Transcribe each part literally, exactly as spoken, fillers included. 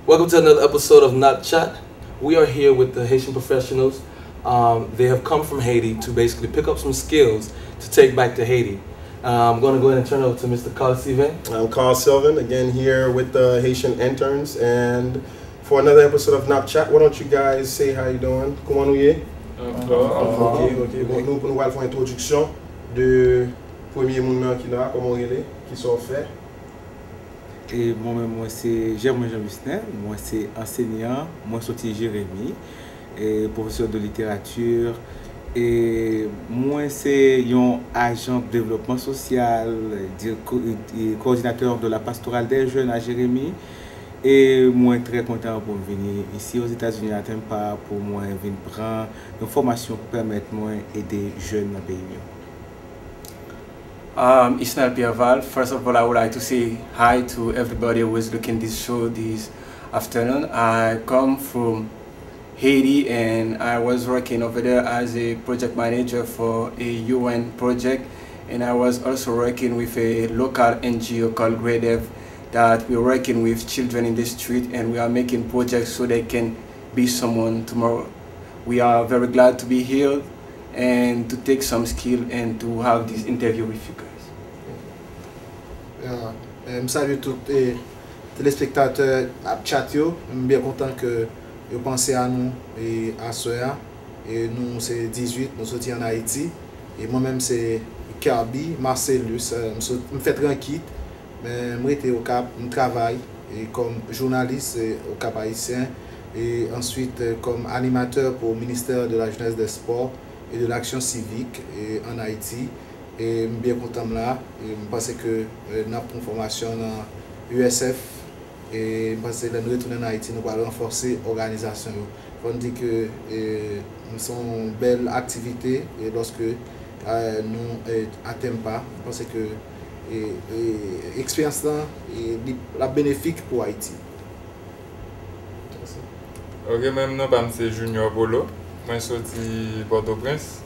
Welcome to another episode of Nap Chat. We are here with the Haitian professionals. Um, they have come from Haiti to basically pick up some skills to take back to Haiti. Uh, I'm going to go ahead and turn it over to Mister Carl Sylvain. I'm Carl Sylvain, again here with the Haitian interns, and for another episode of Nap Chat. Why don't you guys say how you doing? Kòman nou ye? Ok, ok. Bon, nou, nou pral fè yon entwodiksyon de premye moun nan ki la, kòman w rele, kisa w fè? E mwen menm, mwen se Germain Jean Bustin, mwen se ansenyan, mwen soti Jeremi, e pwofesè de literati, e mwen se yon ajan devlopman sosyal, di- ko- e coordinateur de la pastorale des jeunes à Jérémie, e mwen trè kontan pou m vini isi Ozetazini a Tampa pou mwen vin pran yon fòmasyon pou pèmèt mwen ede jèn nan peyi m yo. Um, Ismael Pierval, first of all, I would like to say hi to everybody who is looking this show this afternoon. I come from Haiti and I was working over there as a project manager for a U N project. And I was also working with a local N G O called Great Dev that we're working with children in the street and we are making projects so they can be someone tomorrow. We are very glad to be here and to take some skill and to have this interview with you guys. Yeah. Eh, m salye tout eh, telespektatè Nap Chat yo. M byen kontan ke yo panse a nou eh, aswè a. E nou se dizuit, nou soti ann Ayiti. E mwen menm se Kerby Marcellus. Eh, m sot- m fèt Rankit, men m rete Okap, m travay e kòm jounalis eh, Okap Ayisyen e answit eh, kòm animatè pou Ministère de la Jeunesse, des Sports et de l'Action Civique eh, ann Ayiti. E m byen kontan m la. E m panse ke eh, n ap pran fòmasyon nan U S F. E m panse lè n retounen ann Ayiti, nou pral ranfòse òganizasyon yo. Fò n di ke eh, se yon bèl aktivite e lòske eh, nou eh, a Tampa, m panse ke eh, eh, eksperyans lan eh, li, l ap benefik pou Ayiti. Ok, mwen menm non pa m se Junior Polo. Mwen soti Pòtoprens.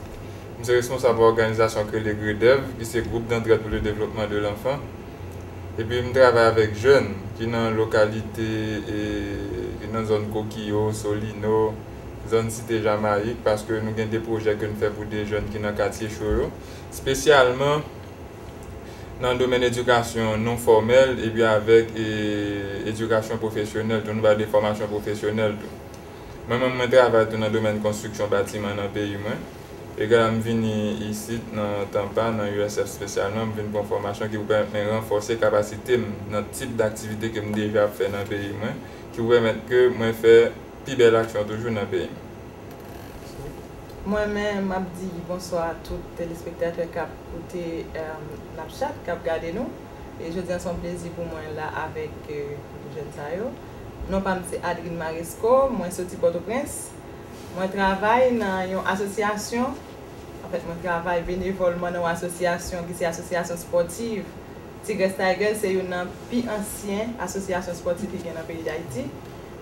M se responsab òganizasyon k rele GREDEV, ki se Groupe d'Entraide pour le Développement de l'Enfant. Epi m travay avèk jèn ki nan lokalite e ki nan zòn Kokiyo, Solino, zòn Site Jamayik, paske nou gen de pwojè ke n fè pou de jèn ki nan katye cho yo. Espesyalman nan domèn edikasyon non fòmèl epi avèk e, edikasyon pwofesyonèl tou, nou bay de fòmasyon pwofesyonèl tou. Mwen menm mwen travay tou nan domèn konstriksyon batiman nan peyi mwen. Egal m vini isit nan Tampa, nan U S F espesyalman, m vin pran fòmasyon ki pou pèmèt mwen ranfòse kapasite m nan tip daktivite ke m deja ap fè nan peyi mwen, ki pou pèmèt ke mwen fè pi bèl aksyon toujou nan peyi m. Mwen menm, m ap di bonswa a tout telespektatè k ap koute Nap Chat, k ap gade nou. E jodi a se yon plezi pou mwen la avèk jèn sa yo. Non pa m se Adrine Maresco, mwen soti Pòtoprens. Mwen travay nan yon asosyasyon, anfèt mwen travay benevòlman nan yon asosyasyon ki se asosyasyon spòtiv. Tigres Tigers se youn nan pi ansyen asosyasyon spòtif ki gen nan peyi Dayiti.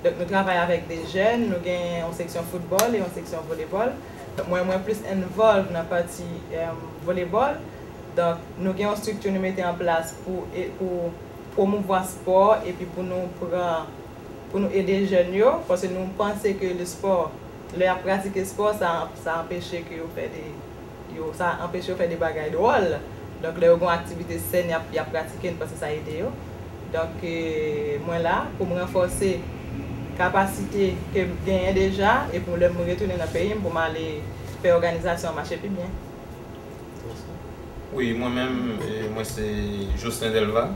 Donk nou travay avèk de jèn, nou gen yon seksyon foutbòl e yon seksyon volebòl. Donk mwen, mwen plis involve nan pati volebòl. Donk nou gen yon estrikti nou mete an plas pou, pou pwomouvwa spò epi pou nou pran, pou nou ede jèn yo, paske nou panse ke le sport, lè y ap pratike spò, sa, sa anpeche ke yo fè de yo, sa anpeche yo fè de bagay dwòl. Donk lè yo gen yon aktivite sèn y ap, y ap pratike, n panse sa ede yo. Donk mwen la pou m ranfòse kapasite ke m genyen deja e pou lè m retounen nan peyi m pou m ale fè òganizasyon an mache pi byen. Wi, mwen menm, mwen se Jocelyn Delva.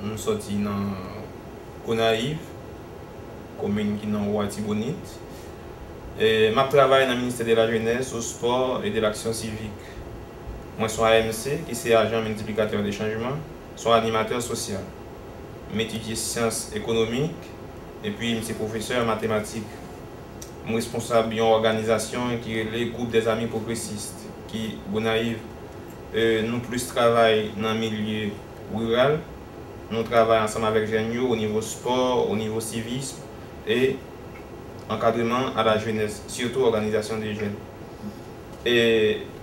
M soti nan Gonayiv, komin ki nan Wotibonit. E, m ap travay nan Ministè de la Jeunesse, au Sport et de l'Action Civique. Mwen se yon A M C, ki se Ajan Miltiplikatè de Chanjman, se yon animatè sosyal. M etidye syans ekonomik, epi m se pwofesè matematik. M responsab yon òganizasyon ki rele Groupe des Amis Progressistes, ki Gonayiv. E, nou plis travay nan milye riral. Nou travay ansanm avèk jèn yo o nivo spò, o nivo sivism e ankadreman a la jenès, sitou òganizasyon de jèn. E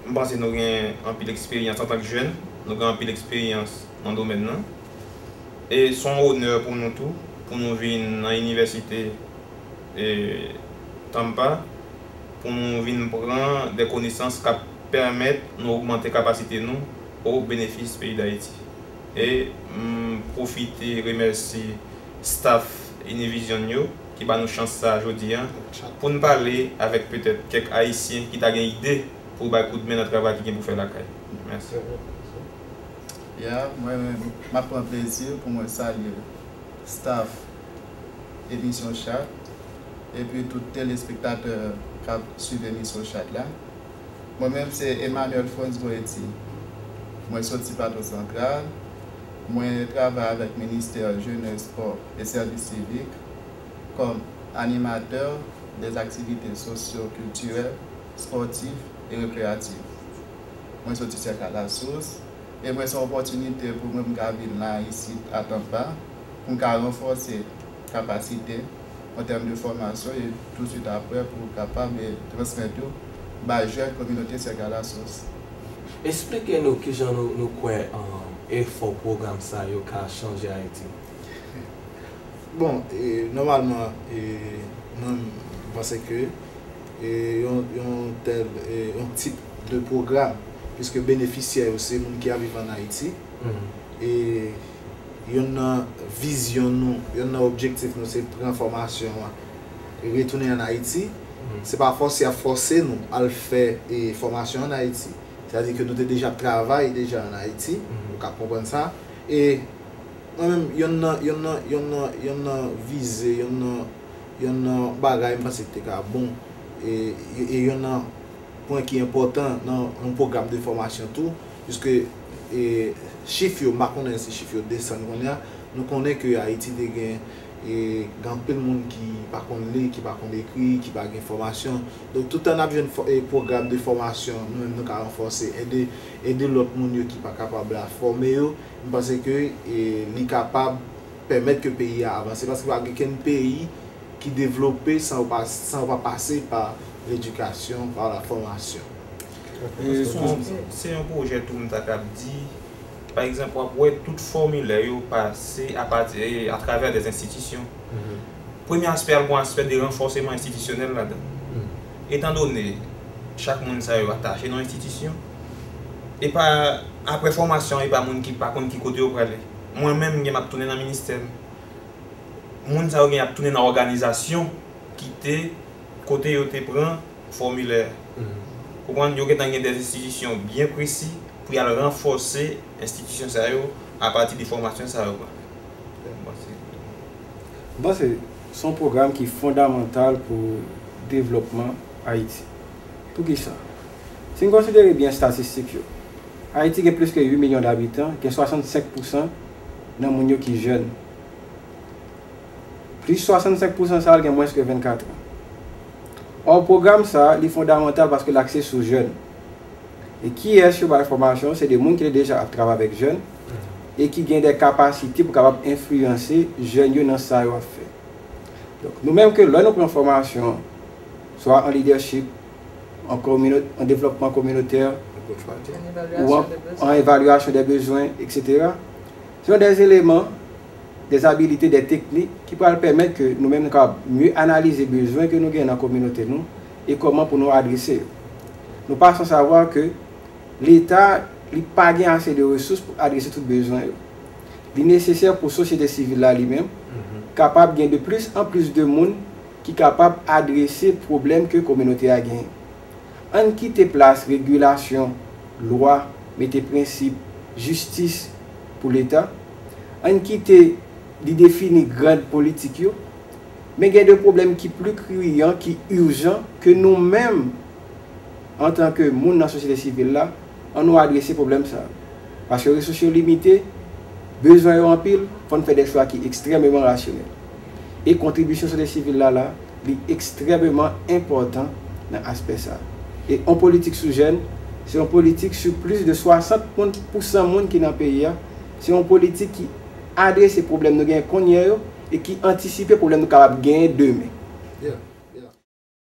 m panse nou gen anpil eksperyans antank jèn, nou gen anpil eksperyans nan domèn nan. E se yon onè pou nou tou, pou nou vin nan inivèsite e, Tampa, pou nou vin pran de konesans k ap pèmèt nou ogmante kapasite nou o benefis peyi Dayiti. E m pwofite remèsye staff Univision yo ki ba nou chans sa a jodi a pou n pale avèk petèt kèk Ayisyen ki ta gen ide pou bay koudmen nan travay ki gen pou fè lakay. Mèsi. Ya, mwen menm, m ap pran plezi pou mwen salye staff emisyon Chat, epi tout telespektatè k ap swiv emisyon Chat la. Mwen menm se Emmanuel Frantz Goretti. Mwen soti Plato Santral. Mwen travay avèk Ministè Jenès, Spò e Sèvis Sivik kòm animatè des activités socio-culturelles, sportives et récréatives. Mwen soti Sèk a Lasous. E mwen se yon opòtinite pou mwen m ka vin la isit a Tampa, pou m ka ranfòse kapasite an tèm de fòmasyon e touswit aprè pou kapab e transmèt yo bay jèn kominote Sèk a Lasous. Eksplike nou kijan nou, nou kwè um, efò pwogram sa yo ka chanje Ayiti. Bon, e, nòmalman, e, mwen m panse ke e, yon, yon tèl, e, yon tip de pwogram, piske benefisyè yo se moun ki ap viv ann Ayiti. E yonn nan vizyon nou, yonn nan objektif nou se pran fòmasyon an, retounen ann Ayiti. Se pa fòse y ap fòse nou al fè e, fòmasyon ann Ayiti. Sètadi ke nou te deja ap travay deja ann Ayiti, ou ka konprann sa. E mwen menm, yonn nan, yonn nan, yonn nan, yonn nan vize, yonn nan, yonn nan bagay m panse ki te ka bon, e, e, e yonn nan pwen ki enpòtan nan yon pwogram de fòmasyon tou, piske e, chif yo, m pa konnen si chif yo desann kounye a, nou konnen ke Ayiti te gen e, gen anpil moun ki pa konn li, ki pa konn ekri, ki pa gen fòmasyon. Donk, toutan n ap jwenn fò- e, pwogram de fòmasyon, nou menm nou ka ranfòse, ede, ede lòt moun yo ki pa kapab la fòme yo, m panse ke e, li kapab pèmèt ke peyi a avanse, paske pa gen kenn peyi ki devlope san yo pa, san yo pa pase pa ledikasyon, pa la fòmasyon. E, se yon- se yon pwojè tou m ta kab di, pa egzanp, w ap wè tout fòmilè yo pase apati, e, atravè de enstitisyon. Premye aspè a, l gen yon aspè de ranfòseman enstitisyonèl ladan. Etandone chak moun sa yo atache nan enstitisyon, e pa apre fòmasyon an, e pa moun ki pa konn ki kote yo prale. Mwen menm, gen m ap tounen nan ministè m. Moun sa yo gen ap tounen nan òganizasyon ki te kote yo te pran fòmilè. Konprann, yo gentan gen de enstitisyon byen presi pou y al ranfòse enstitisyon sa yo apati de fòmasyon sa yo pran. M panse se yon pwogram ki fondamantal pou devlòpman Ayiti. Poukisa? Si n konsidere byen estatistik yo, Ayiti gen plis ke uit milyon dabitan, gen swasannsenk pousan nan moun yo ki jèn. Plis swasannsenk pousan sa a gen mwens ke vennkat an. Ò, pwogram sa a, li fondamantal paske l akse sou jèn. E kiyès yo bay fòmasyon? Se de moun ki te deja ap travay avèk jèn e ki gen de kapasite pou kapab enfliyanse jèn yo nan sa yo ap fè. Donk, nou menm ke lè nou pran fòmasyon, swa an lidèchip, an komino- an devlòpman kominotè, ou an, an evalyasyon de bezwen, etsetera. Se yon de eleman, de abilite, de teknik ki pral pèmèt ke nou menm nou kapab mye analize bezwen ke nou gen nan kominote nou e kòman pou nou adrese yo. Nou pa san savwa ke Leta, li pa gen ase de resous pou adrese tout bezwen yo. Li nesesè pou sosyete sivil la li menm kapab gen de plis an plis de moun ki kapab adrese pwoblèm ke kominote a genyen. Ann kite plas regilasyon, lwa, mete prensip, jistis pou Leta. Ann kite li defini grand politik yo. Men gen de pwoblèm ki pli kriyan, ki ijan, ke nou menm, antanke moun nan sosyete sivil la, ann nou adrese pwoblèm sa a. Paske resous yo limite, bezwen yo anpil, fò n fè de chwa ki ekstrèmeman rasyonèl. E kontribisyon sosyete sivil la la, li ekstrèmeman enpòtan nan aspè sa a. E yon politik sou jèn, se yon politik sou plis de swasant pousan moun ki nan peyi a. Se yon politik ki adrese pwoblèm nou genyen kounye a yo e ki antisipe pwoblèm nou kapab genyen demen.